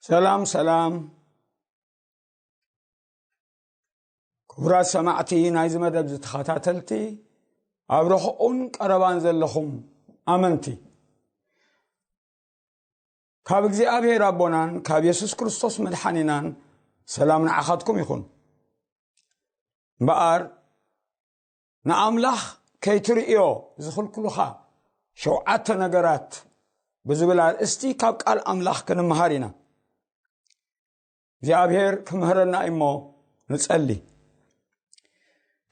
ሰላም ሰላም። ክቡራት ሰማዕቲ ናይዚ መደብ ዝተኸታተልቲ፣ ኣብ ርሑቕን ቀረባን ዘለኹም ኣመንቲ፣ ካብ እግዚኣብሔር ኣቦናን ካብ የሱስ ክርስቶስ መድሓኒናን ሰላም ንዓኻትኩም ይኹን። እምበኣር ንኣምላኽ ከይትርእዮ ዝኽልክሉኻ ሸውዓተ ነገራት ብዝብል ኣርእስቲ ካብ ቃል ኣምላኽ ክንምሃር ኢና። እግዚኣብሔር ክምህረና እሞ ንጸሊ።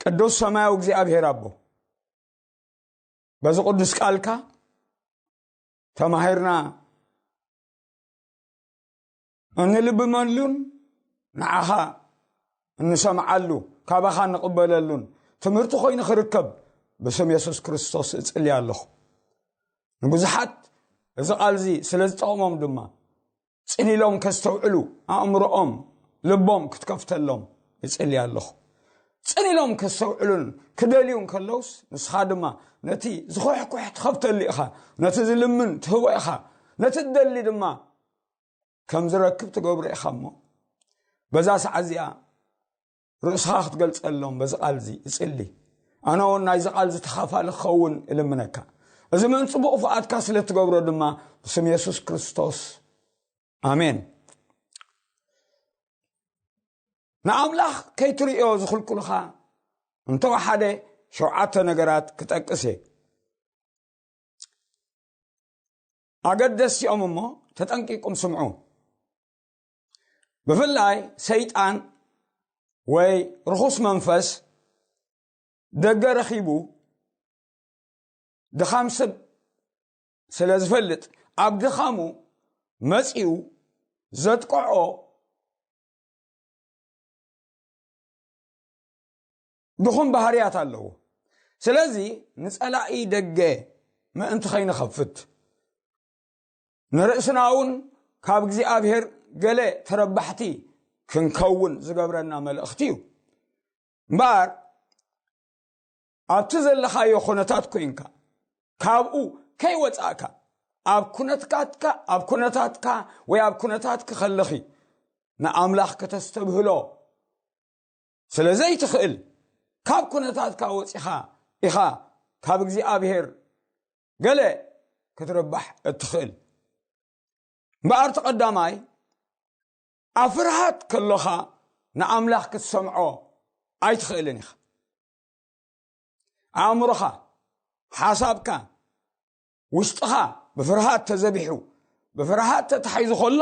ቅዱስ ሰማያዊ እግዚኣብሔር ኣቦ፣ በዚ ቅዱስ ቃልካ ተማሂርና እንልብመሉን ንዓኻ እንሰምዓሉ፣ ካባኻ እንቕበለሉን ትምህርቲ ኮይኑ ክርከብ ብስም የሱስ ክርስቶስ እጽሊ ኣለኹ። ንብዙሓት እዚ ቃልዚ ስለ ዝጠቕሞም ድማ ጽን ኢሎም ከስተውዕሉ ኣእምሮኦም ልቦም ክትከፍተሎም እጽሊ ኣለኹ። ጽን ኢሎም ከስተውዕሉን ክደልዩ እንከለውስ ንስኻ ድማ ነቲ ዝኹሕኩሕ ትኸፍተሉ ኢኻ፣ ነቲ ዝልምን ትህቦ ኢኻ፣ ነቲ ትደሊ ድማ ከም ዝረክብ ትገብሮ ኢኻ እሞ በዛ ሰዓት እዚኣ ርእስኻ ክትገልጸሎም በዚ ቃልዚ እጽሊ። ኣነ እውን ናይዚ ቃልዚ ተኻፋሊ ክኸውን እልምነካ። እዚ ምእንቲ ጽቡቕ ፍቓድካ ስለ እትገብሮ ድማ ብስም የሱስ ክርስቶስ ኣሜን። ንኣምላኽ ከይትርእዮ ዝኽልክሉኻ እንተወሓደ ሸውዓተ ነገራት ክጠቅስ እየ። ኣገደስቲ እዮም እሞ ተጠንቂቁም ስምዑ። ብፍላይ ሰይጣን ወይ ርኹስ መንፈስ ደገ ረኺቡ ድኻም ሰብ ስለ ዝፈልጥ፣ ኣብ ድኻሙ መጺኡ ዘጥቅዖ ድኹም ባህርያት ኣለዎ። ስለዚ ንጸላኢ ደገ ምእንቲ ከይንኸፍት፣ ንርእስና እውን ካብ እግዚኣብሔር ገለ ተረባሕቲ ክንከውን ዝገብረና መልእኽቲ እዩ። እምበኣር ኣብቲ ዘለኻዮ ኩነታት ኮይንካ፣ ካብኡ ከይወጻእካ፣ ኣብ ኩነትካትካ፣ ኣብ ኩነታትካ ወይ ኣብ ኩነታትኪ ከለኺ ንኣምላኽ ከተስተብህሎ ስለ ዘይትኽእል፣ ካብ ኩነታትካ ወጺኻ ኢኻ ካብ እግዚኣብሔር ገለ ክትርባሕ እትኽእል። እምበኣር እቲ ቀዳማይ፣ ኣብ ፍርሃት ከሎኻ ንኣምላኽ ክትሰምዖ ኣይትኽእልን ኢኻ። ኣእምሮኻ፣ ሓሳብካ፣ ውሽጥኻ ብፍርሃት ተዘቢሑ፣ ብፍርሃት ተታሒዙ ከሎ፣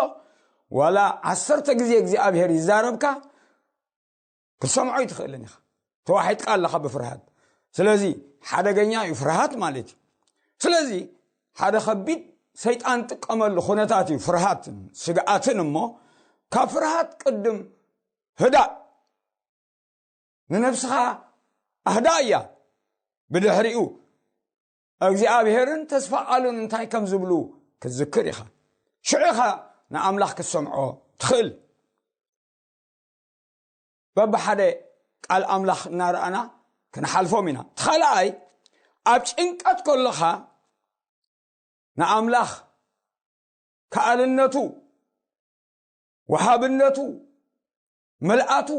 ዋላ ዓሰርተ ግዜ እግዚኣብሔር ይዛረብካ፣ ክትሰምዖ ኣይትኽእልን ኢኻ። ተዋሒጥካ ኣለኻ ብፍርሃት። ስለዚ ሓደገኛ እዩ ፍርሃት ማለት እዩ። ስለዚ ሓደ ከቢድ ሰይጣን ጥቀመሉ ኩነታት እዩ ፍርሃትን ስግኣትን። እሞ ካብ ፍርሃት ቅድም ህዳእ፣ ንነብስኻ ኣህዳእያ። ብድሕሪኡ እግዚኣብሔርን ተስፋ ቃሉን እንታይ ከም ዝብሉ ክትዝክር ኢኻ። ሽዑ ኢኻ ንኣምላኽ ክትሰምዖ ትኽእል። በብሓደ ቃል ኣምላኽ እናረኣና ክንሓልፎም ኢና። እቲ ካልኣይ፣ ኣብ ጭንቀት ከለኻ ንኣምላኽ ከኣልነቱ፣ ወሃብነቱ፣ ምልኣቱ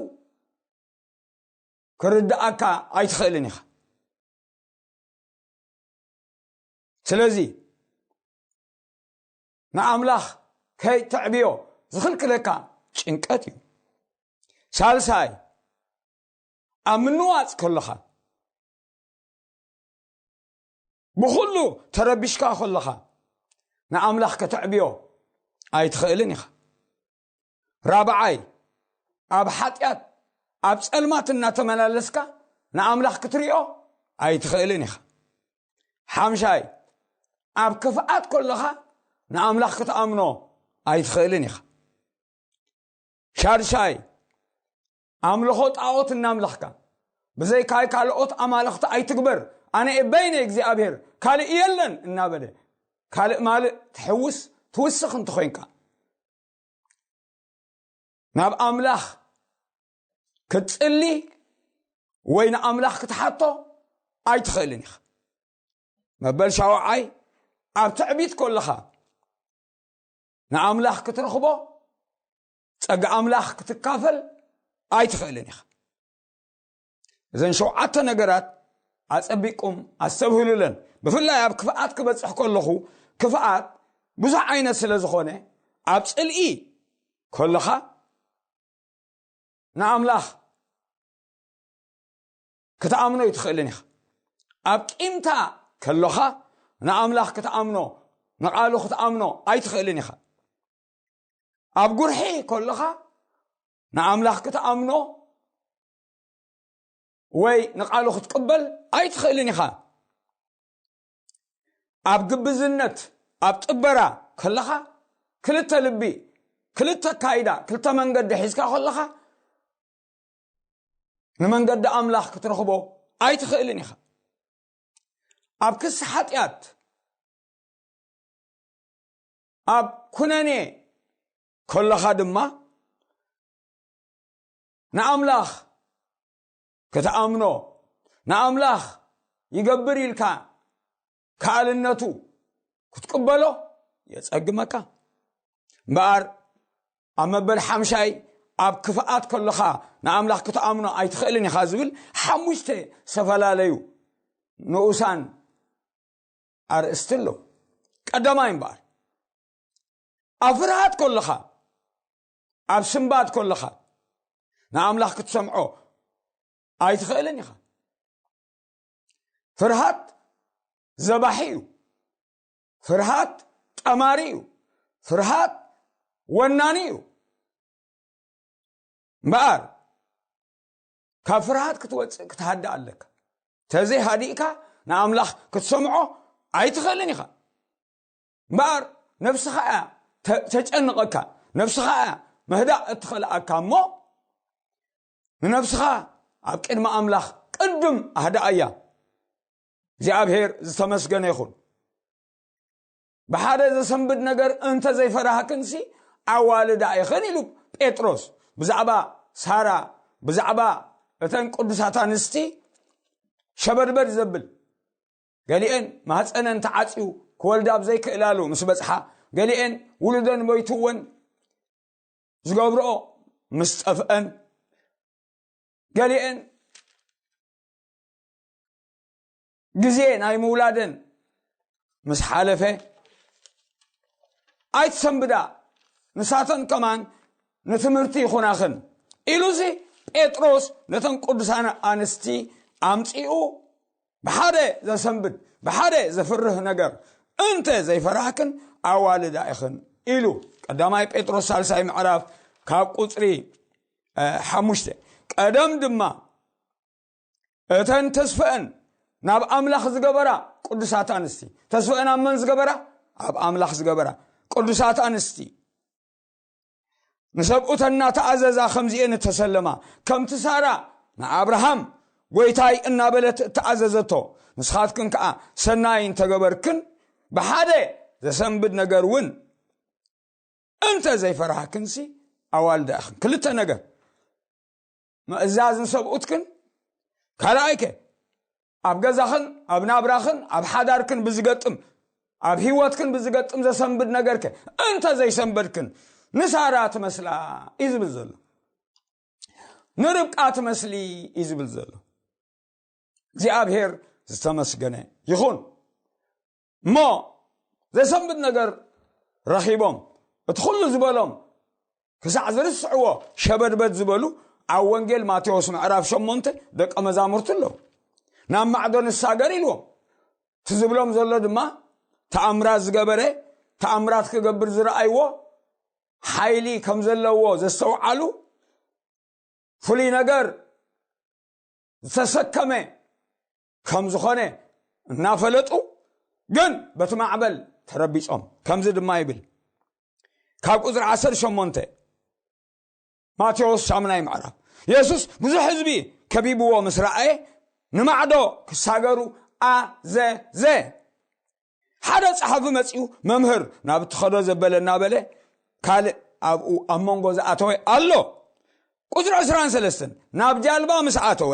ክርድኣካ ኣይትኽእልን ኢኻ። ስለዚ ንኣምላኽ ከይተዕብዮ ዝኽልክለካ ጭንቀት እዩ። ሳልሳይ፣ ኣብ ምንዋጽ ከለኻ፣ ብኹሉ ተረቢሽካ ከለኻ ንኣምላኽ ከተዕብዮ ኣይትኽእልን ኢኻ። ራብዓይ፣ ኣብ ሓጢኣት ኣብ ጸልማት እናተመላለስካ ንኣምላኽ ክትሪኦ ኣይትኽእልን ኢኻ። ሓምሻይ፣ ኣብ ክፍኣት ከለኻ ንኣምላኽ ክትኣምኖ ኣይትኽእልን ኢኻ። ሻድሻይ፣ ኣምልኾ ጣዖት እናምለኽካ፣ ብዘይካይ ካልኦት ኣማልኽቲ ኣይትግበር፣ ኣነ እየ በይነ እግዚኣብሔር፣ ካልእ የለን እናበለ ካልእ ማልእ ትሕውስ ትውስኽ እንተኾይንካ፣ ናብ ኣምላኽ ክትጽሊ ወይ ንኣምላኽ ክትሓቶ ኣይትኽእልን ኢኻ። መበል ሻውዓይ፣ ኣብ ትዕቢት ከለኻ ንኣምላኽ ክትረኽቦ ጸጋ ኣምላኽ ክትካፈል ኣይትኽእልን ኢኻ። እዘን ሸውዓተ ነገራት ኣጸቢቅኩም ኣስተብህሉለን። ብፍላይ ኣብ ክፍኣት ክበጽሕ ከለኹ፣ ክፍኣት ብዙሕ ዓይነት ስለ ዝኾነ፣ ኣብ ጽልኢ ከለኻ ንኣምላኽ ክትኣምኖ ኣይትኽእልን ኢኻ። ኣብ ቂምታ ከለኻ ንኣምላኽ ክትኣምኖ፣ ንቓሉ ክትኣምኖ ኣይትኽእልን ኢኻ። ኣብ ጉርሒ ከለኻ ንኣምላኽ ክትኣምኖ ወይ ንቓሉ ክትቅበል ኣይትኽእልን ኢኻ። ኣብ ግብዝነት፣ ኣብ ጥበራ ከለኻ፣ ክልተ ልቢ፣ ክልተ ካይዳ፣ ክልተ መንገዲ ሒዝካ ከለኻ፣ ንመንገዲ ኣምላኽ ክትረኽቦ ኣይትኽእልን ኢኻ። ኣብ ክሲ ሓጢኣት፣ ኣብ ኩነኔ ከለኻ ድማ ንኣምላኽ ክትኣምኖ፣ ንኣምላኽ ይገብር ኢልካ ከኣልነቱ ክትቅበሎ የጸግመካ። እምበኣር ኣብ መበል ሓምሻይ ኣብ ክፍኣት ከለኻ ንኣምላኽ ክትኣምኖ ኣይትኽእልን ኢኻ ዝብል ሓሙሽተ ዝተፈላለዩ ንኡሳን ኣርእስቲ ኣሎ። ቀዳማይ እምበኣር ኣብ ፍርሃት ከለኻ፣ ኣብ ስንባድ ከለኻ ንኣምላኽ ክትሰምዖ ኣይትኽእልን ኢኻ። ፍርሃት ዘባሒ እዩ። ፍርሃት ጠማሪ እዩ። ፍርሃት ወናኒ እዩ። እምበኣር ካብ ፍርሃት ክትወፅእ ክትሃድእ ኣለካ። ተዘይሃዲእካ ንኣምላኽ ክትሰምዖ ኣይትኽእልን ኢኻ። እምበኣር ነብስኻ እያ ተ- ተጨንቐካ፣ ነብስኻ እያ ምህዳእ እትኸልኣካ እሞ፣ ንነብስኻ ኣብ ቅድሚ ኣምላኽ ቅድም ኣህድኣያ። እግዚኣብሔር ዝተመስገነ ይኹን። ብሓደ ዘሰንብድ ነገር እንተ ዘይፈራህክንሲ ኣዋልዳ ኢኽን ኢሉ ጴጥሮስ ብዛዕባ ሳራ፣ ብዛዕባ እተን ቅዱሳት ኣንስቲ ሸበድበድ ዘብል። ገሊኤን ማህፀነን ተዓፅዩ ክወልዳ ኣብ ዘይክእላሉ ምስ በፅሓ፣ ገሊኤን ውሉደን ሞይትወን ዝገብርኦ ምስ ጠፍአን፣ ገሊኤን ግዜ ናይ ምውላደን ምስ ሓለፈ፣ ኣይትሰንብዳ፣ ንሳተን ከማን ንትምህርቲ ይኹናኽን ኢሉሲ ጴጥሮስ ነተን ቅዱሳን ኣንስቲ ኣምጺኡ ብሓደ ዘሰንብድ፣ ብሓደ ዘፍርህ ነገር እንተ ዘይፈራህክን ኣዋልዳ ኢኽን ኢሉ። ቀዳማይ ጴጥሮስ ሳልሳይ ምዕራፍ ካብ ቁጽሪ ሓሙሽተ። ቀደም ድማ እተን ተስፈአን ናብ ኣምላኽ ዝገበራ ቅዱሳት ኣንስቲ፣ ተስፈአን ኣብ መን ዝገበራ? ኣብ ኣምላኽ ዝገበራ ቅዱሳት ኣንስቲ፣ ንሰብኡተን እናተኣዘዛ ከምዚኤን እተሰለማ፣ ከምቲ ሳራ ንኣብርሃም ጎይታይ እናበለት እተኣዘዘቶ፣ ንስኻትክን ከኣ ሰናይ እንተገበርክን፣ ብሓደ ዘሰንብድ ነገር እውን እንተ ዘይፈራህክንሲ ኣዋልዳ ኢኽን። ክልተ ነገር፣ ምእዛዝ ንሰብኡትክን፣ ካልኣይከ ኣብ ገዛኽን ኣብ ናብራኽን ኣብ ሓዳርክን ብዝገጥም፣ ኣብ ህይወትክን ብዝገጥም ዘሰንብድ ነገርከ እንተ ዘይሰንበድክን፣ ንሳራ ትመስላ እዩ ዝብል ዘሎ። ንርብቃ ትመስሊ እዩ ዝብል ዘሎ። እግዚኣብሔር ዝተመስገነ ይኹን። እሞ ዘሰንብድ ነገር ረኺቦም፣ እቲ ኩሉ ዝበሎም ክሳዕ ዝርስዕዎ ሸበድበድ ዝበሉ፣ ኣብ ወንጌል ማቴዎስ ምዕራፍ ሸሞንተ ደቀ መዛሙርቱ ኣለዉ። ናብ ማዕዶ ንሳገር ኢልዎም። እቲ ዝብሎም ዘሎ ድማ ተኣምራት ዝገበረ፣ ተኣምራት ክገብር ዝረኣይዎ፣ ሓይሊ ከም ዘለዎ ዘስተውዓሉ፣ ፍሉይ ነገር ዝተሰከመ ከም ዝኾነ እናፈለጡ፣ ግን በቲ ማዕበል ተረቢጾም። ከምዚ ድማ ይብል፣ ካብ ቁጽሪ ዓሰርተ ሸሞንተ ማቴዎስ ሻምናይ ምዕራፍ፣ የሱስ ብዙሕ ህዝቢ ከቢብዎ ምስ ረኣየ፣ ንማዕዶ ክሳገሩ ኣዘዘ። ሓደ ጸሓፊ መጺኡ፣ "መምህር፣ ናብ እትኸዶ ዘበለ" እናበለ፣ ካልእ ኣብኡ ኣብ መንጎ ዝኣተወ ኣሎ። ቁጽሪ ዕስራን ሰለስተን፣ ናብ ጃልባ ምስ ኣተወ፣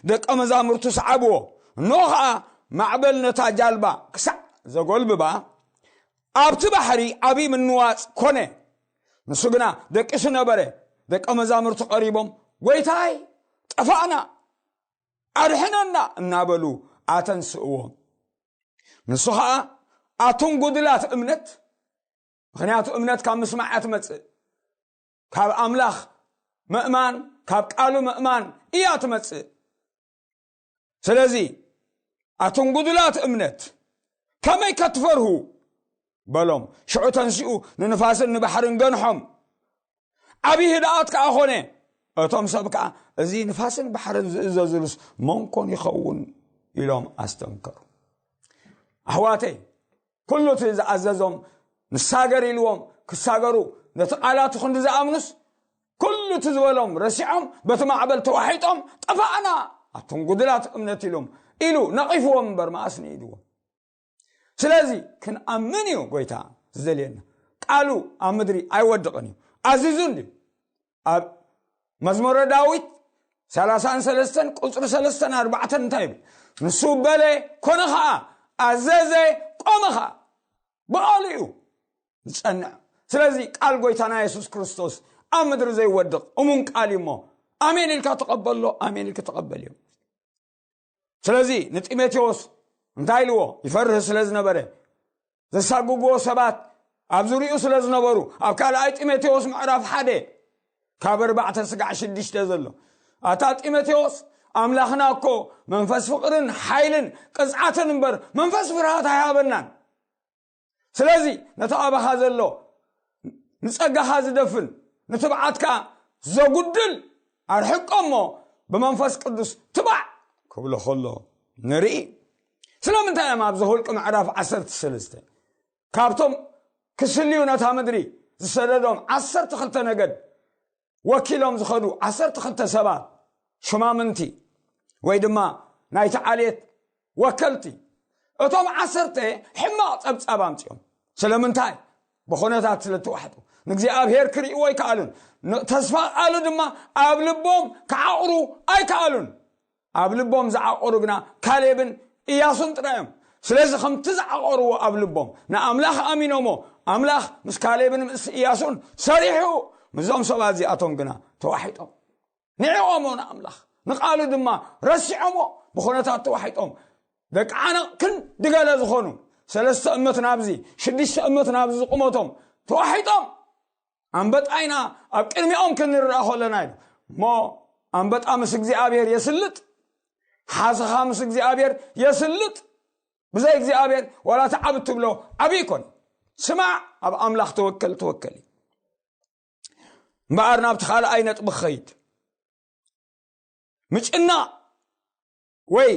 ደቀ መዛሙርቱ ሰዓብዎ። እንሆ ኸኣ ማዕበል ነታ ጃልባ ክሳዕ ዘጎልብባ፣ ኣብቲ ባሕሪ ዓቢ ምንዋጽ ኮነ። ንሱ ግና ደቂሱ ነበረ። ደቀ መዛሙርቱ ቀሪቦም፣ "ጎይታይ፣ ጠፋእና፣ ኣድሕነና" እናበሉ ኣተንስእዎ። ንሱ ኸኣ፣ "ኣቱም ጉድላት እምነት"፣ ምኽንያቱ እምነት ካብ ምስማዕ እያ ትመጽእ፣ ካብ ኣምላኽ ምእማን፣ ካብ ቃሉ ምእማን እያ ትመጽእ። ስለዚ ኣቱም ጉዱላት እምነት፣ ከመይ ከትፈርሁ? በሎም። ሽዑ ተንሲኡ ንንፋስን ንባሕርን ገንሖም፣ ዓብዪ ህድኣት ከኣ ኾነ። እቶም ሰብ ከኣ፣ "እዚ ንፋስን ባሕርን ዝእዘዝሉስ መን ኮን ይኸውን?" ኢሎም ኣስተንከሩ። ኣሕዋተይ፣ ኩሉ እቲ ዝኣዘዞም ንሳገር ኢልዎም ክሳገሩ፣ ነቲ ቃላቱ ክንዲ ዝኣምኑስ፣ ኩሉ እቲ ዝበሎም ረሲዖም፣ በቲ ማዕበል ተዋሒጦም፣ "ጠፋእና፣ ኣቱም ጉዱላት እምነት" ኢሎም፣ ኢሉ ነቒፍዎም እምበር መኣስ ንኢድዎም። ስለዚ ክንኣምን እዩ ጎይታ ዝደልየና። ቃሉ ኣብ ምድሪ ኣይወድቕን እዩ። ኣዚዙ እንድዩ። ኣብ መዝሙረ ዳዊት ሰላሳን ሰለስተን ቁጽሪ ሰለስተን ኣርባዕተን እንታይ ይብል? "ንሱ በለ፣ ኮነ ኸኣ፣ ኣዘዘ፣ ቆመ ኸኣ።" ብቓሉ እዩ ዝጸንዕ። ስለዚ ቃል ጎይታና የሱስ ክርስቶስ ኣብ ምድሪ ዘይወድቕ እሙን ቃል እዩ እሞ፣ ኣሜን ኢልካ ተቐበሎ፣ ኣሜን ኢልካ ተቐበልዮ። ስለዚ ንጢሞቴዎስ እንታይ ኢልዎ? ይፈርህ ስለ ዝነበረ፣ ዘሳግግዎ ሰባት ኣብ ዙሪኡ ስለ ዝነበሩ፣ ኣብ ካልኣይ ጢሞቴዎስ ምዕራፍ ሓደ ካብ ኣርባዕተ ስጋዕ ሽዱሽተ ዘሎ፣ "ኣታ ጢሞቴዎስ፣ ኣምላኽና እኮ መንፈስ ፍቕርን ሓይልን ቅጽዓትን እምበር መንፈስ ፍርሃት ኣይሃበናን። ስለዚ ነቲ ኣባኻ ዘሎ ንጸጋኻ ዝደፍን ንትብዓትካ ዘጉድል ኣርሕቆ እሞ ብመንፈስ ቅዱስ ትባዕ" ክብሎ ከሎ ንርኢ። ስለምንታይ እዮም ኣብ ዘኍልቁ ምዕራፍ ዓሰርተ ሰለስተ ካብቶም ክስልዩ ነታ ምድሪ ዝሰደዶም ዓሰርተ ክልተ ነገድ ወኪሎም ዝኸዱ ዓሰርተ ክልተ ሰባት ሽማምንቲ ወይ ድማ ናይቲ ዓሌት ወከልቲ፣ እቶም ዓሰርተ ሕማቕ ጸብጻብ ኣምጺኦም። ስለምንታይ? ብኹነታት ስለ እተዋሕጡ፣ ንእግዚኣብሔር ክርእይዎ ኣይከኣሉን። ን-፣ ተስፋ ቃሉ ድማ ኣብ ልቦም ክዓቑሩ ኣይከኣሉን። ኣብ ልቦም ዝዓቆሩ ግና ካሌብን ኢያሱን ጥራይ እዮም። ስለዚ ከምቲ ዝዓቆርዎ ኣብ ልቦም ንኣምላኽ ኣሚኖሞ፣ ኣምላኽ ምስ ካሌብን ምስ ኢያሱን ሰሪሑ፣ ምስዞም ሰባት እዚኣቶም ግና ተዋሒጦም። ንዕኦሞ ንኣምላኽ፣ ንቓሉ ድማ ረሲዖሞ፣ ብኹነታት ተዋሒጦም። ደቂ ዓነቕ ክንዲ ገለ ዝኾኑ፣ ሰለስተ እመት ናብዚ፣ ሽዱሽተ እመት ናብዚ ዝቁመቶም ተዋሒጦም። ኣንበጣ ኢና ኣብ ቅድሚኦም ክንረኣ ከለና ኢሉ። እሞ ኣንበጣ ምስ እግዚኣብሔር የስልጥ፣ ሓሰኻ ምስ እግዚኣብሔር የስልጥ። ብዘይ እግዚኣብሔር ዋላ እቲ ዓብ እትብሎ ዓብዪ ይኮን። ስማዕ፣ ኣብ ኣምላኽ ተወከል፣ ተወከል እዩ። እምበኣር ናብቲ ካልኣይ ነጥቢ ክኸይድ፣ ምጭናቕ ወይ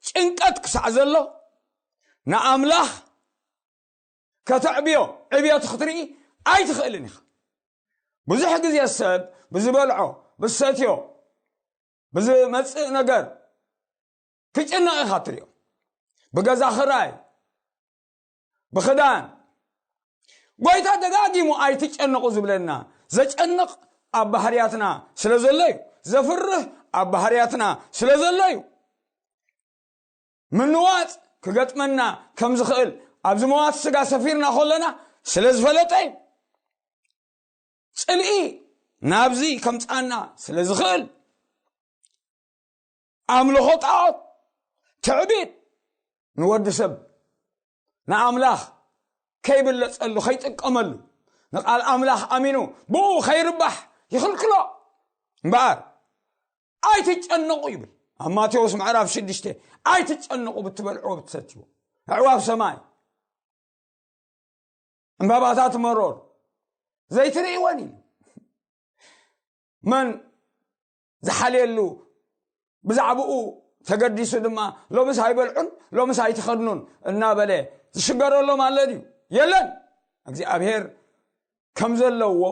ጭንቀት ክሳዕ ዘሎ ንኣምላኽ ከተዕብዮ ዕብየቱ ክትርኢ ኣይትኽእልን ኢኻ። ብዙሕ ግዜ ሰብ ብዝበልዖ፣ ብዝሰትዮ፣ ብዝመጽእ ነገር ክጭነቕ ኢኻ ትሪኦ። ብገዛ ክራይ፣ ብኽዳን። ጎይታ ደጋጊሙ ኣይትጨነቑ ዝብለና፣ ዘጨንቕ ኣብ ባህርያትና ስለ ዘሎ እዩ። ዘፍርህ ኣብ ባህርያትና ስለ ዘሎ እዩ። ምንዋጽ ክገጥመና ከም ዝኽእል ኣብዚ መዋቲ ስጋ ሰፊርና ከለና ስለ ዝፈለጠ እዩ። ጽልኢ ናብዚ ከምጻና ስለ ዝኽእል፣ ኣምልኾ ጣዖት፣ ትዕቢት፣ ንወዲ ሰብ ንኣምላኽ ከይብለጸሉ፣ ከይጥቀመሉ፣ ንቓል ኣምላኽ ኣሚኑ ብኡ ከይርባሕ ይኽልክሎ። እምበኣር ኣይትጨነቑ ይብል ኣብ ማቴዎስ ምዕራፍ ሽዱሽተ። ኣይትጨነቑ ብትበልዕዎ ብትሰትይዎ፣ ኣዕዋፍ ሰማይ፣ ዕምባባታት መሮር ዘይትርእይወን እዩ። መን ዝሓልየሉ ብዛዕባኡ ተገዲሱ ድማ ሎምስ ኣይበልዑን ሎምስ ኣይትኸድኑን እናበለ ዝሽገረሎም ኣሎ ድዩ? የለን። እግዚኣብሔር ከም ዘለዎ፣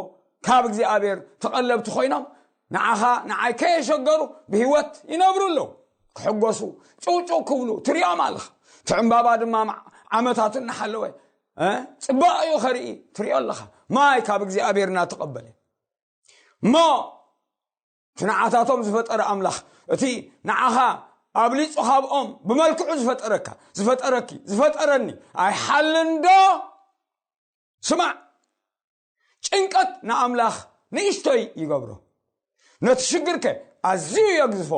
ካብ እግዚኣብሔር ተቐለብቲ ኮይኖም ንዓኻ ንዓይ ከየሸገሩ ብህይወት ይነብሩ ኣለዉ። ክሕጎሱ፣ ጭውጭው ክብሉ ትሪኦም ኣለኻ። እቲ ዕምባባ ድማ ማ-፣ ዓመታቱ እናሓለወ፣ እ፣ ጽባቐኡ ከርኢ ትሪኦ ኣለኻ። ማይ ካብ እግዚኣብሔር እናተቐበለ። እሞ እቲ ንዓታቶም ዝፈጠረ ኣምላኽ፣ እቲ ንዓኻ ኣብሊጹ ካብኦም ብመልክዑ ዝፈጠረካ፣ ዝፈጠረኪ፣ ዝፈጠረኒ ኣይሓልን ዶ? ስማዕ፣ ጭንቀት ንኣምላኽ ንእሽቶይ ይገብሮ። ነቲ ሽግርከ ኣዝዩ የግዝፎ።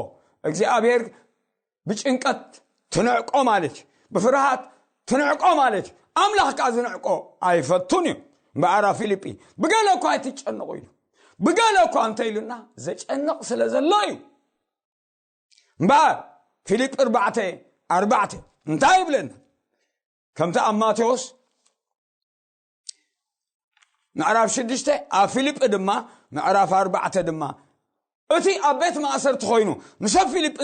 እግዚኣብሔር ብጭንቀት ትንዕቆ ማለት እዩ። ብፍርሃት ትንዕቆ ማለት እዩ። ኣምላኽ ከኣ ዝንዕቆ ኣይፈቱን እዩ። እምበኣር ኣብ ፊልጲ ብገለ እኳ ኣይትጨነቑ ኢሉ። ብገለ እኳ እንተ ኢሉና ዘጨንቕ ስለ ዘሎ እዩ። እምበኣር ፊልጲ ኣርባዕተ ኣርባዕተ እንታይ ይብለና? ከምቲ ኣብ ማቴዎስ ምዕራፍ ሽዱሽተ፣ ኣብ ፊልጲ ድማ ምዕራፍ ኣርባዕተ ድማ እቲ ኣብ ቤት ማእሰርቲ ኮይኑ ንሰብ ፊልጲ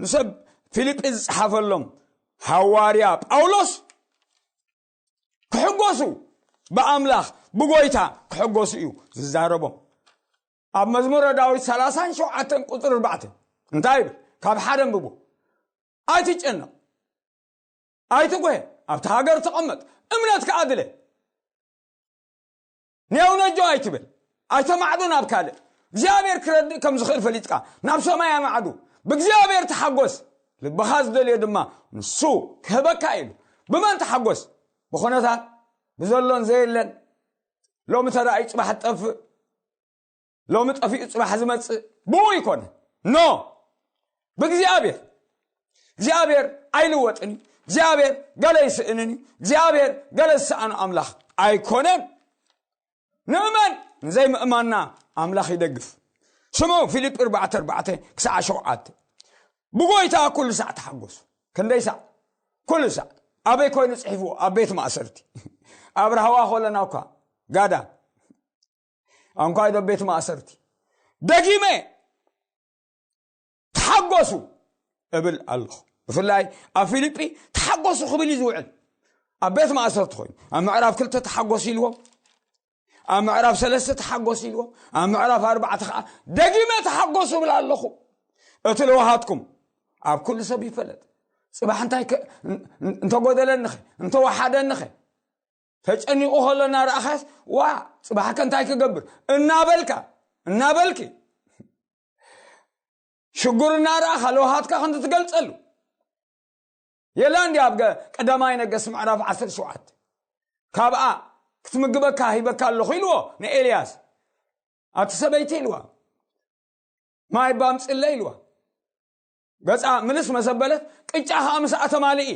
ንሰብ ፊልጲ ዝጸሓፈሎም ሃዋርያ ጳውሎስ ክሕጎሱ ብኣምላኽ ብጎይታ ክሕጎሱ እዩ ዝዛረቦም። ኣብ መዝሙረ ዳዊት ሰላሳን ሸውዓተን ቁጽሪ ኣርባዕተ እንታይ ይብል? ካብ ሓደ ኣንብቡ። ኣይትጨነቕ፣ ኣይትጉሄ፣ ኣብቲ ሃገር ተቐመጥ፣ እምነት ከኣ ድለ። ንያው ነጆ ኣይትበል፣ ኣይተማዕዱ ናብ ካልእ። እግዚኣብሔር ክረድእ ከም ዝኽእል ፈሊጥካ ናብ ሰማይ ኣማዕዱ። ብእግዚኣብሔር ተሓጎስ፣ ልብኻ ዝደልዮ ድማ ንሱ ክህበካ ኢሉ። ብመን ተሓጎስ? ብኹነታት፣ ብዘሎን ዘየለን። ሎሚ ተራእዩ ጽባሕ ትጠፍእ፣ ሎሚ ጠፊኡ ጽባሕ ዝመጽእ ብኡ ይኮነ። ኖ፣ ብእግዚኣብሔር። እግዚኣብሔር ኣይልወጥን እዩ። እግዚኣብሔር ገለ ይስእንን እዩ። እግዚኣብሔር ገለ ዝሰኣኑ ኣምላኽ ኣይኮነን። ንእመን፣ ንዘይምእማንና ኣምላኽ ይደግፍ። ስምዑ፣ ፊልጲ ኣርባዕተ ኣርባዕተ ክሳዕ ሸውዓተ። ብጎይታ ኩሉ ሳዕ ተሓጎሱ። ክንደይ ሳዕ? ኩሉ ሳዕ። ኣበይ ኮይኑ ጽሒፍዎ? ኣብ ቤት ማእሰርቲ። ኣብ ራህዋ ኮለና እኳ ጋዳ ኣንኳይ ዶ ቤት ማእሰርቲ። ደጊመ ተሓጎሱ እብል ኣለኹ። ብፍላይ ኣብ ፊልጲ ተሓጎሱ ክብል እዩ ዝውዕል። ኣብ ቤት ማእሰርቲ ኮይኑ ኣብ ምዕራፍ ክልተ ተሓጎሱ ኢልዎም፣ ኣብ ምዕራፍ ሰለስተ ተሓጎሱ ኢልዎም፣ ኣብ ምዕራፍ ኣርባዕተ ከዓ ደጊመ ተሓጎሱ እብል ኣለኹ። እቲ ለውሃትኩም ኣብ ኩሉ ሰብ ይፈለጥ። ጽባሕ እንታይ ከ- እንተጎደለንኸ እንተወሓደንኸ ተጨኒቑ ከሎ እናረኣኻስ፣ ዋ፣ ጽባሕከ እንታይ ክገብር እናበልካ እናበልኪ ሽጉር እናረኣኻ ለውሃትካ ክንዲ ትገልጸሉ። የላ እንዲ ኣብ ገ- ቀዳማይ ነገስ ምዕራፍ ዓሰርተ ሸውዓተ፣ ካብኣ ክትምግበካ ሂበካ ኣለኹ ኢልዎ ንኤልያስ። ኣቲ ሰበይቲ ኢልዋ፣ ማይ ባምጽለይ ኢልዋ። ገጻ ምልስ መሰበለት፣ ቅጫ ኸኣ ምስኣ ተማልኢ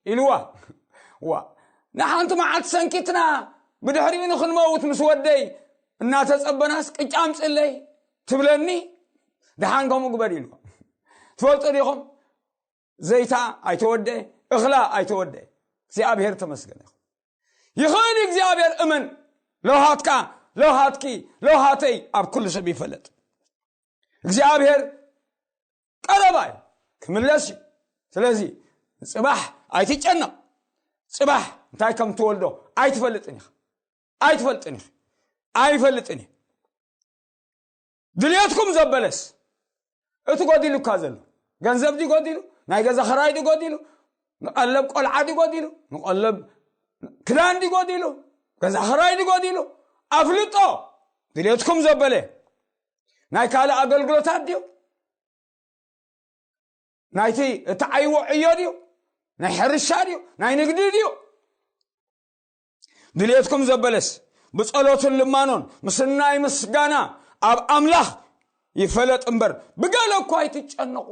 ኢልዋ። ዋ፣ ንሓንቲ መዓልቲ ሰንኪትና ብድሕሪኡ ንኽንመውት ምስ ወደይ እናተጸበናስ ቅጫ ኣምጽለይ ትብለኒ? ደሓን ከምኡ ግበር ኢልዋ። ትፈልጡ ዲኹም? ዘይታ ኣይተወደ፣ እኽላ ኣይተወደ። እግዚኣብሔር ተመስገን ይኹን። ይኽእል እዩ እግዚኣብሔር፣ እመን። ለውሃትካ፣ ለውሃትኪ፣ ለውሃተይ ኣብ ኩሉ ሰብ ይፈለጥ። እግዚኣብሔር ቀረባ እዩ፣ ክምለስ እዩ። ስለዚ ጽባሕ ኣይትጨነቕ። ጽባሕ እንታይ ከም ትወልዶ ኣይትፈልጥን ኢኻ። ኣይትፈልጥን ኢኻ። ኣይፈልጥን እዩ። ድልየትኩም ዘበለስ እቲ ጎዲሉካ ዘሎ ገንዘብ ድዩ ጎዲሉ? ናይ ገዛ ኽራይ ድዩ ጎዲሉ? ንቐለብ ቆልዓ ድዩ ጎዲሉ? ንቐለብ ክዳን ድዩ ጎዲሉ? ገዛ ኽራይ ድዩ ጎዲሉ? ኣፍልጦ ድልየትኩም ዘበለ ናይ ካልእ ኣገልግሎታት ድዩ? ናይቲ እትዓይዎ ዕዮ ድዩ? ናይ ሕርሻ ድዩ? ናይ ንግዲ ድዩ? ድልየትኩም ዘበለስ ብጸሎትን ልማኖን ምስናይ ምስጋና ኣብ ኣምላኽ ይፈለጥ እምበር፣ ብገለ እኳ ኣይትጨነቑ።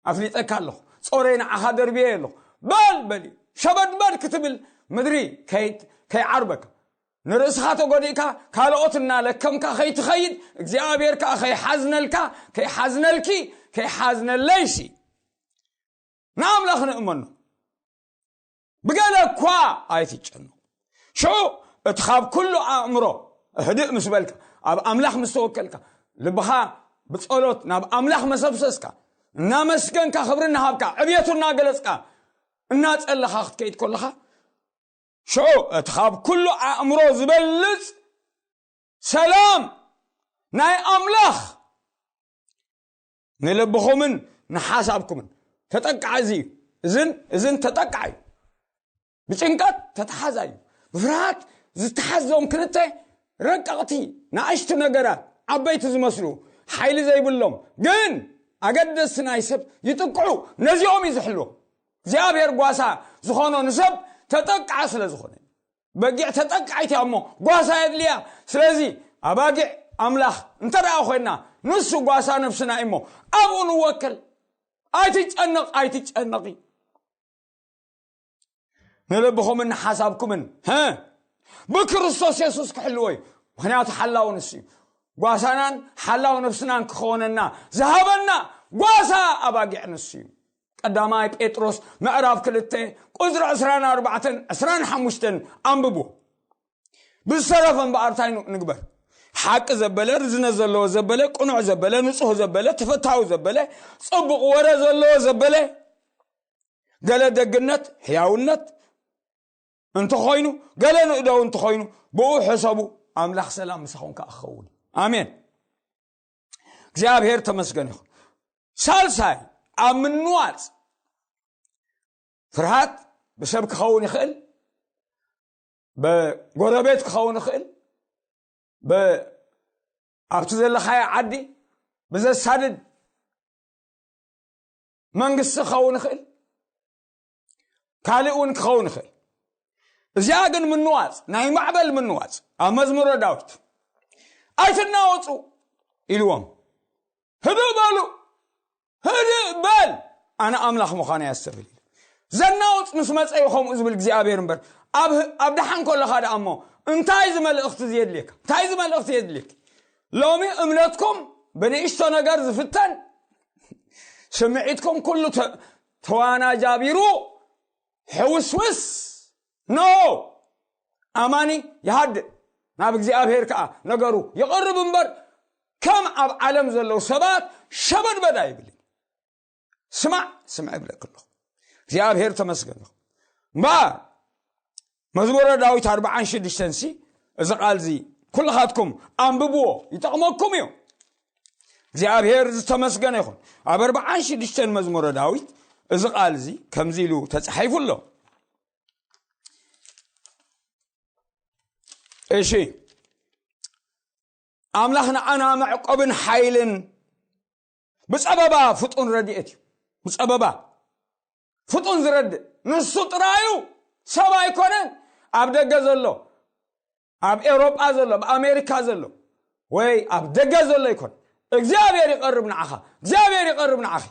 ኣፍሊጠካ ኣለኹ፣ ጾረይ ንዓኻ ደርብየ ኣለኹ። በል በል፣ ሸበድበድ ክትብል ምድሪ ከይ- ከይዓርበካ። ንርእስኻ ተጎዲእካ ካልኦት እናለከምካ ከይትኸይድ፣ እግዚኣብሔር ከኣ ከይሓዝነልካ፣ ከይሓዝነልኪ፣ ከይሓዝነለይሲ ንኣምላኽ ንእመኖ። ብገለ እኳ ኣይትጨነቑ። ሽዑ እቲ ካብ ኩሉ ኣእምሮ ህድእ ምስ በልካ፣ ኣብ ኣምላኽ ምስ ተወከልካ፣ ልብኻ ብጸሎት ናብ ኣምላኽ መሰብሰስካ፣ እናመስገንካ፣ ክብሪ እናሃብካ፣ ዕብየቱ እናገለጽካ፣ እናጸለኻ ክትከይድ ከለኻ፣ ሽዑ እቲ ካብ ኩሉ ኣእምሮ ዝበልጽ ሰላም ናይ ኣምላኽ ንልብኹምን ንሓሳብኩምን ተጠቃዕ እዚ እዩ። እዝን እዝን ተጠቃዕ እዩ። ብጭንቀት ተተሓዛ እዩ። ብፍርሃት ዝተሓዞም ክልተ ረቀቕቲ ንኣሽቱ ነገራት፣ ዓበይቲ ዝመስሉ፣ ሓይሊ ዘይብሎም ግን ኣገደስቲ ናይ ሰብ ይጥቅዑ። ነዚኦም እዩ ዝሕልዎም። እግዚኣብሔር ጓሳ ዝኾኖ ንሰብ ተጠቃዕ ስለ ዝኾነ። በጊዕ ተጠቃዒት እያ እሞ ጓሳ የድልያ። ስለዚ ኣባጊዕ ኣምላኽ እንተ ደኣ ኮይና፣ ንሱ ጓሳ ነፍስና እዩ እሞ ኣብኡ ንወከል። ኣይትጨነቕ፣ ኣይትጨነቒ። ንልብኹምን ንሓሳብኩምን፣ ሀ፣ ብክርስቶስ የሱስ ክሕልዎ እዩ። ምኽንያቱ ሓላው ንሱ እዩ። ጓሳናን ሓላው ነፍስናን ክኸውነና ዝሃበና ጓሳ ኣባጊዕ ንሱ እዩ። ቀዳማይ ጴጥሮስ ምዕራፍ ክልተ ቁጽሪ ዕስራን ኣርባዕተን ዕስራን ሓሙሽተን ኣንብቡ። ብዝተረፈ እምበኣር እንታይ ኑ-፣ ንግበር? ሓቂ ዘበለ፣ ርዝነት ዘለዎ ዘበለ፣ ቅኑዕ ዘበለ፣ ንጹህ ዘበለ፣ ተፈታዊ ዘበለ፣ ጽቡቕ ወረ ዘለዎ ዘበለ፣ ገለ ደግነት፣ ሕያውነት እንተኾይኑ፣ ገለ ንእደው እንተኾይኑ፣ ብኡ ሕሰቡ፣ ኣምላኽ ሰላም ምሳኹም ከኣ ክኸውን እዩ። ኣሜን። እግዚኣብሔር ተመስገን ይኹን። ሳልሳይ፣ ኣብ ምንዋጽ ፍርሃት ብሰብ ክኸውን ይኽእል፣ ብጎረቤት ክኸውን ይኽእል፣ ብ-፣ ኣብቲ ዘለኻዮ ዓዲ ብዘሳድድ መንግስቲ ክኸውን ይኽእል፣ ካልእ እውን ክኸውን ይኽእል። እዚኣ ግን ምንዋጽ፣ ናይ ማዕበል ምንዋጽ። ኣብ መዝሙረ ዳዊት፣ "ኣይትናወጹ" ኢልዎም፣ "ህድእ በሉ፣ ህድእ በል፣ ኣነ ኣምላኽ ምዃነይ ኣስተብህል" ኢሉ። ዘናውጽ ምስ መጸ እዩ ከምኡ ዝብል እግዚኣብሔር እምበር፣ ኣብ፣ ኣብ ደሓን ከለኻ ደኣ እሞ እንታይ እዚ መልእኽቲ እዚ የድልየካ? እንታይ እዚ መልእኽቲ የድልየካ? ሎሚ እምነትኩም ብንእሽቶ ነገር ዝፍተን፣ ስምዒትኩም ኩሉ ተ-፣ ተዋናጃቢሩ ሕውስውስ። ኖ! ኣማኒ ይሃድእ፣ ናብ እግዚኣብሔር ከኣ ነገሩ ይቐርብ እምበር፣ ከም ኣብ ዓለም ዘለዉ ሰባት ሸበድበድ ኣይብልን። ስማዕ፣ ስምዕ እብለኪ ኣለኹ። እግዚኣብሔር ተመስገን ይኹን። እምበኣር መዝሙረ ዳዊት ኣርብዓን ሽዱሽተን ሲ፣ እዚ ቃል እዚ ኩልኻትኩም ኣንብብዎ፣ ይጠቕመኩም እዩ። እግዚኣብሔር ዝተመስገነ ይኹን። ኣብ ኣርብዓን ሽዱሽተን መዝሙረ ዳዊት እዚ ቃል እዚ ከምዚ ኢሉ ተጻሒፉ ኣሎ። እሺ፣ ኣምላኽ ንዓና መዕቆብን ሓይልን ብጸበባ ፍጡን ረድኤት እዩ። ብጸበባ ፍጡን ዝረድእ ንሱ ጥራዩ፣ ሰብ ኣይኮነን። ኣብ ደገ ዘሎ፣ ኣብ ኤውሮጳ ዘሎ፣ ኣብ ኣሜሪካ ዘሎ፣ ወይ ኣብ ደገ ዘሎ ኣይኮን። እግዚኣብሔር ይቐርብ ንዓኻ፣ እግዚኣብሔር ይቐርብ ንዓኺ።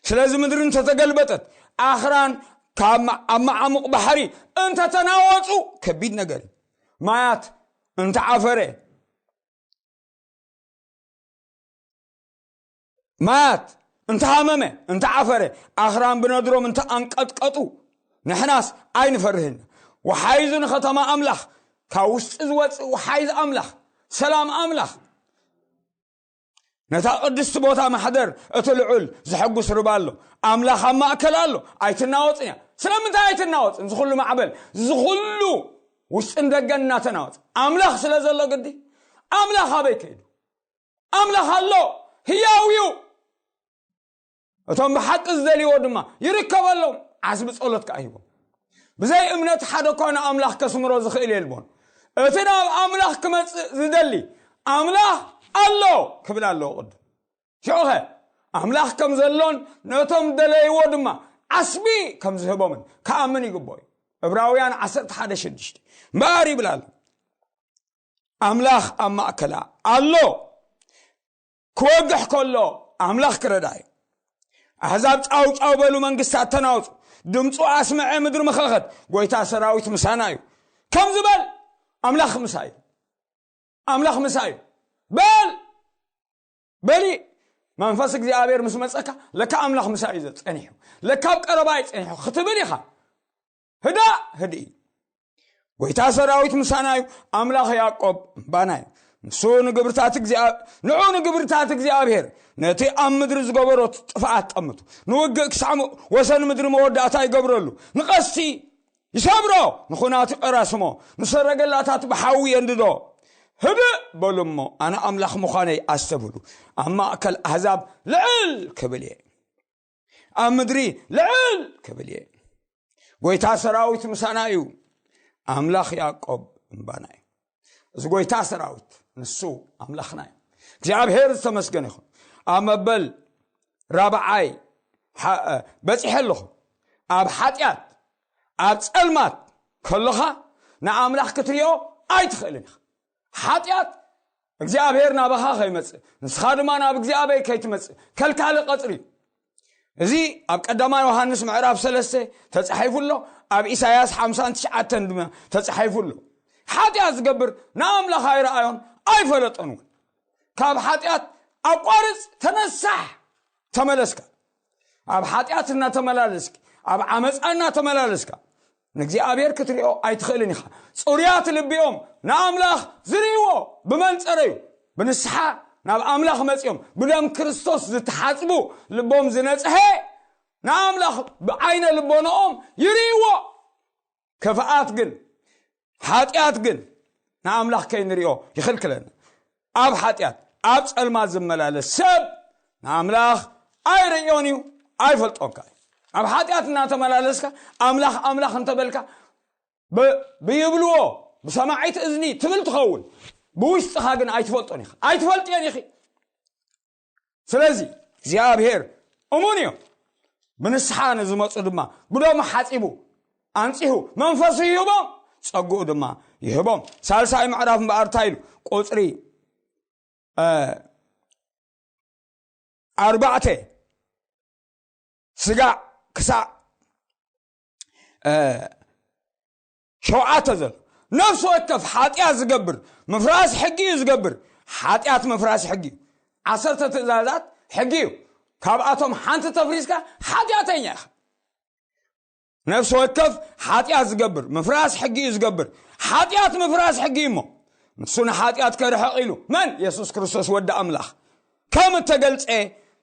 ስለዚ ምድሪ እንተተገልበጠት፣ ኣኽራን ካብ ማ-፣ ኣብ መዓሙቕ ባሕሪ እንተተናወጹ፣ ከቢድ ነገር እዩ። ማያት እንተዓፈረ፣ ማያት እንተሃመመ፣ እንተዓፈረ፣ ኣኽራን ብነድሮም እንተኣንቀጥቀጡ፣ ንሕናስ ኣይንፈርህን። ወሓይዙ ንኸተማ ኣምላኽ፣ ካብ ውሽጢ ዝወጽእ ወሓይዝ ኣምላኽ፣ ሰላም ኣምላኽ። ነታ ቅድስቲ ቦታ ማሕደር እቲ ልዑል ዘሐጉስ ርባ ኣሎ። ኣምላኽ ኣብ ማእከል ኣሎ። ኣይትናወጽን እያ። ስለምንታይ ኣይትናወጽን? እዚ ኩሉ ማዕበል፣ እዚ ኩሉ ውሽጥን ደገን እናተናወጽ፣ ኣምላኽ ስለ ዘሎ ግዲ። ኣምላኽ ኣበይ ከይዱ? ኣምላኽ ኣሎ፣ ህያው እዩ። እቶም ብሓቂ ዝደልይዎ ድማ ይርከበሎም። ዓስቢ ጸሎት ከኣ ሂቦም። ብዘይ እምነት ሓደ እኳ ንኣምላኽ ከስምሮ ዝኽእል የልቦን። እቲ ናብ ኣምላኽ ክመጽእ ዝደሊ፣ ኣምላኽ ኣሎ ክብል ኣለዎ ቅድም። ሽዑኸ ኣምላኽ ከም ዘሎን ነቶም ደለይዎ ድማ ዓስቢ ከም ዝህቦምን ክኣምን ይግብኦ እዩ። ዕብራውያን ዓሰርተ ሓደ ሽዱሽተ እምበኣር ይብል ኣሎ፣ ኣምላኽ ኣብ ማእከላ ኣሎ። ክወግሕ ከሎ ኣምላኽ ክረድኣ እዩ። ኣህዛብ ጫው ጫው በሉ፣ መንግስታት ተናወጹ። ድምፁ ኣስምዐ፣ ምድሪ መኸኸት። ጎይታ ሰራዊት ምሳና እዩ ከም ዝበል ኣምላኽ ምሳ እዩ። ኣምላኽ ምሳ እዩ። በል፣ በሊ፣ መንፈስ እግዚኣብሔር ምስ መጸካ ለካ ኣምላኽ ምሳ እዩ ጸኒሑ፣ ለካ ኣብ ቀረባ እዩ ጸኒሑ ክትብል ኢኻ። ህዳእ፣ ህድኢ። ጎይታ ሰራዊት ምሳና እዩ፣ ኣምላኽ ያዕቆብ እምባና እዩ። ንሱ ንግብርታት እግዚኣብ-፣ ንዑ ንግብርታት እግዚኣብሔር፣ ነቲ ኣብ ምድሪ ዝገበሮ ጥፍኣት ጠምቱ። ንውግእ ክሳዕ ም-፣ ወሰን ምድሪ መወዳእታ ይገብረሉ። ንቐስቲ ይሰብሮ፣ ንኹናት ይቐራስሞ፣ ንሰረገላታት ብሓዊ የንድዶ። ህድእ በሉ እሞ ኣነ ኣምላኽ ምዃነይ ኣስተብህሉ። ኣብ ማእከል ኣህዛብ ልዕል ክብል እየ። ኣብ ምድሪ ልዕል ክብል እየ። ጎይታ ሰራዊት ምሳና እዩ። ኣምላኽ ያዕቆብ እምባና እዩ። እዚ ጎይታ ሰራዊት ንሱ ኣምላኽና እዩ። እግዚኣብሔር ዝተመስገነ ይኹን። ኣብ መበል ራብዓይ ሓ-፣ በጺሐ ኣለኹ። ኣብ ሓጢኣት፣ ኣብ ጸልማት፣ ከለኻ ንኣምላኽ ክትሪኦ ኣይትኽእልን ኢኻ። ሓጢኣት እግዚኣብሔር ናባኻ ከይመጽእ፣ ንስኻ ድማ ናብ እግዚኣብሔር ከይትመጽእ ከልካሊ ቀጽሪ እዩ። እዚ ኣብ ቀዳማይ ዮሃንስ ምዕራፍ ሰለስተ ተጻሒፉ ኣሎ፣ ኣብ ኢሳያስ ሓምሳን ትሽዓተን ድማ ተጻሒፉ ኣሎ። ሓጢኣት ዝገብር ንኣምላኽ ኣይረኣዮን ኣይፈለጦን እውን። ካብ ሓጢኣት ኣቋርጽ፣ ተነሳሕ፣ ተመለስካ። ኣብ ሓጢኣት እናተመላለስኪ፣ ኣብ ዓመፃ እናተመላለስካ ንእግዚኣብሔር ክትሪኦ ኣይትኽእልን ኢኻ። ጽሩያት ልቢኦም ንኣምላኽ ዝርእይዎ ብመንጸረዩ ብንስሓ ናብ ኣምላኽ መጺኦም ብደም ክርስቶስ ዝተሓጽቡ ልቦም ዝነጽሐ ንኣምላኽ ብዓይነ ልቦናኦም ይርእይዎ። ክፍኣት ግን ሓጢኣት ግን ንኣምላኽ ከይንሪኦ ይኽልክለና። ኣብ ሓጢኣት ኣብ ጸልማት ዝመላለስ ሰብ ንኣምላኽ ኣይርእዮን እዩ፣ ኣይፈልጦን ከኣ እዩ። ኣብ ሓጢኣት እናተመላለስካ ኣምላኽ ኣምላኽ እንተበልካ ብ- ብይብልዎ ብሰማዒት እዝኒ ትብል ትኸውን፣ ብውሽጥኻ ግን ኣይትፈልጦን ኢኻ፣ ኣይትፈልጥዮን ኢኺ። ስለዚ እግዚኣብሔር እሙን እዩ። ብንስሓ ንዝመፁ ድማ ብደሙ ሓፂቡ ኣንፂሁ መንፈሱ ይህቦም፣ ፀግኡ ድማ ይህቦም። ሳልሳይ ምዕራፍ እምበኣር እንታይ ኢሉ? ቁፅሪ ኣርባዕተ ስጋዕ ክሳዕ ሸውዓተ ዘሎ፣ ነፍሲ ወከፍ ሓጢኣት ዝገብር ምፍራስ ሕጊ እዩ ዝገብር። ሓጢኣት ምፍራስ ሕጊ እዩ። ዓሰርተ ትእዛዛት ሕጊ እዩ። ካብኣቶም ሓንቲ ተፍሪስካ ሓጢኣተኛ ኢኻ። ነፍሲ ወከፍ ሓጢኣት ዝገብር ምፍራስ ሕጊ እዩ ዝገብር። ሓጢኣት ምፍራስ ሕጊ እዩ እሞ ንሱ ንሓጢኣት ከርሕቕ ኢሉ መን? የሱስ ክርስቶስ ወዲ ኣምላኽ ከም እተገልጸ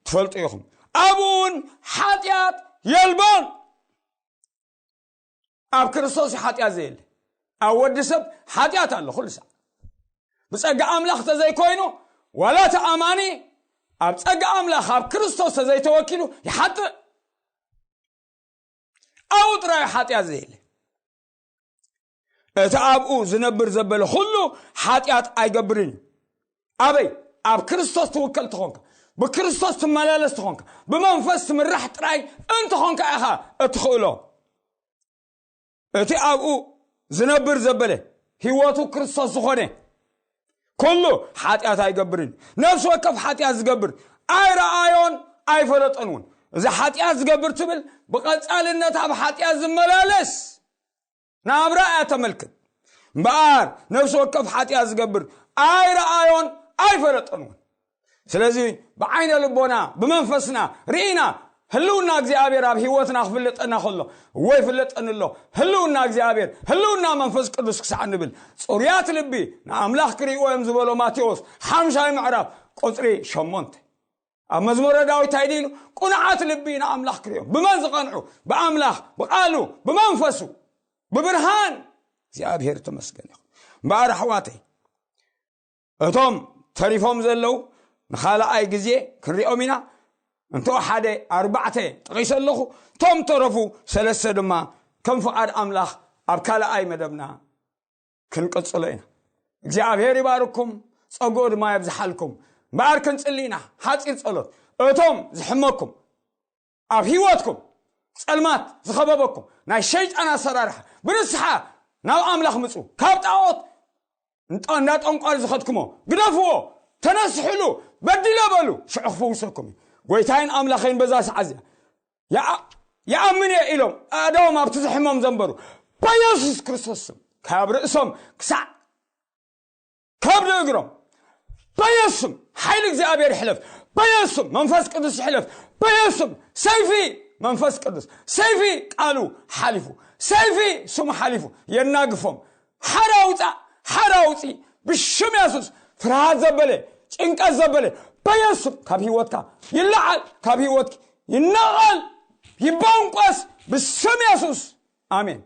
ትፈልጡ ኢኹም። ኣብኡ እውን ሓጢኣት የልቦን። ኣብ ክርስቶስ ሓጢኣት ዘየለ ኣብ ወዲ ሰብ ሓጢኣት ኣሎ ኩሉ ሳዕ። ብጸጋ ኣምላኽ ተዘይኮይኑ ዋላ እቲ ኣማኒ ኣብ ጸጋ ኣምላኽ ኣብ ክርስቶስ ተዘይተወኪሉ ይሓጥእ። ኣብኡ ጥራይ ሓጢኣት ዘየለ። እቲ ኣብኡ ዝነብር ዘበለ ኩሉ ሓጢኣት ኣይገብርን እዩ። ኣበይ? ኣብ ክርስቶስ ትውከል ተኾንካ፣ ብክርስቶስ ትመላለስ ተኾንካ፣ ብመንፈስ ትምራሕ ጥራይ እንተኾንካ ኢኻ እትኽእሎ። እቲ ኣብኡ ዝነብር ዘበለ ህይወቱ ክርስቶስ ዝኾነ ኩሉ ሓጢኣት ኣይገብርን። ነፍሲ ወከፍ ሓጢኣት ዝገብር ኣይረኣዮን ኣይፈለጦን እውን። እዚ ሓጢኣት ዝገብር ትብል ብቐጻልነት ኣብ ሓጢኣት ዝመላለስ ናብራ እያ ተመልክት። እምበኣር ነፍሲ ወከፍ ሓጢኣት ዝገብር ኣይረኣዮን ኣይፈለጦን እውን። ስለዚ ብዓይነ ልቦና ብመንፈስና ርኢና ህልውና እግዚኣብሔር ኣብ ህይወትና ክፍለጠና ከሎ ወይ ፍለጠኒ ኣሎ። ህልውና እግዚኣብሔር፣ ህልውና መንፈስ ቅዱስ ክሳዕ ንብል ጽሩያት ልቢ ንኣምላኽ ክርእይዎ እዮም ዝበሎ ማቴዎስ ሓምሻይ ምዕራፍ ቁፅሪ ሸሞንተ። ኣብ መዝሙረ ዳዊት እንታይ ኢሉ? ቁኑዓት ልቢ ንኣምላኽ ክርእዮም። ብመን ዝቐንዑ? ብኣምላኽ፣ ብቓሉ፣ ብመንፈሱ፣ ብብርሃን። እግዚኣብሔር ተመስገን ይኹን። እምበኣር ኣሕዋተይ እቶም ተሪፎም ዘለዉ ንኻልኣይ ግዜ ክንሪኦም ኢና። እንተ ሓደ ኣርባዕተ ጠቒሰ ኣለኹ፣ እቶም ተረፉ ሰለስተ ድማ ከም ፍቓድ ኣምላኽ ኣብ ካልኣይ መደብና ክንቅጽሎ ኢና። እግዚኣብሔር ይባርኩም፣ ጸግኡ ድማ የብዝሓልኩም። እምበኣር ክንጽሊ ኢና። ሓጺር ጸሎት። እቶም ዝሕመኩም ኣብ ህይወትኩም ጸልማት ዝኸበበኩም ናይ ሸይጣን ኣሰራርሓ ብንስሓ ናብ ኣምላኽ ምጹ። ካብ ጣዖት እንዳ ጠንቋል ዝኸድኩሞ ግደፍዎ፣ ተነስሕሉ፣ በዲለ በሉ፣ ሽዑ ክፍውሰኩም እዩ። ጎይታይን ኣምላኸይን በዛ ሰዓት እዚኣ ይኣምን እየ ኢሎም ኣእዳዎም ኣብቲ ዝሕመም ዘንበሩ በየሱስ ክርስቶስ ስም ካብ ርእሶም ክሳዕ ከብዲ እግሮም በየሱም ሓይሊ እግዚኣብሔር ይሕለፍ። በየሱም መንፈስ ቅዱስ ይሕለፍ። በየሱም ሰይፊ መንፈስ ቅዱስ፣ ሰይፊ ቃሉ ሓሊፉ፣ ሰይፊ ስሙ ሓሊፉ የናግፎም። ሓራ ውፃእ፣ ሓራ ውፂ ብሽም የሱስ። ፍርሃት ዘበለ፣ ጭንቀት ዘበለ በየሱም ካብ ህይወትካ ይለዓል፣ ካብ ህይወትኪ ይነቐል፣ ይባንቆስ ብስም የሱስ። ኣሜን።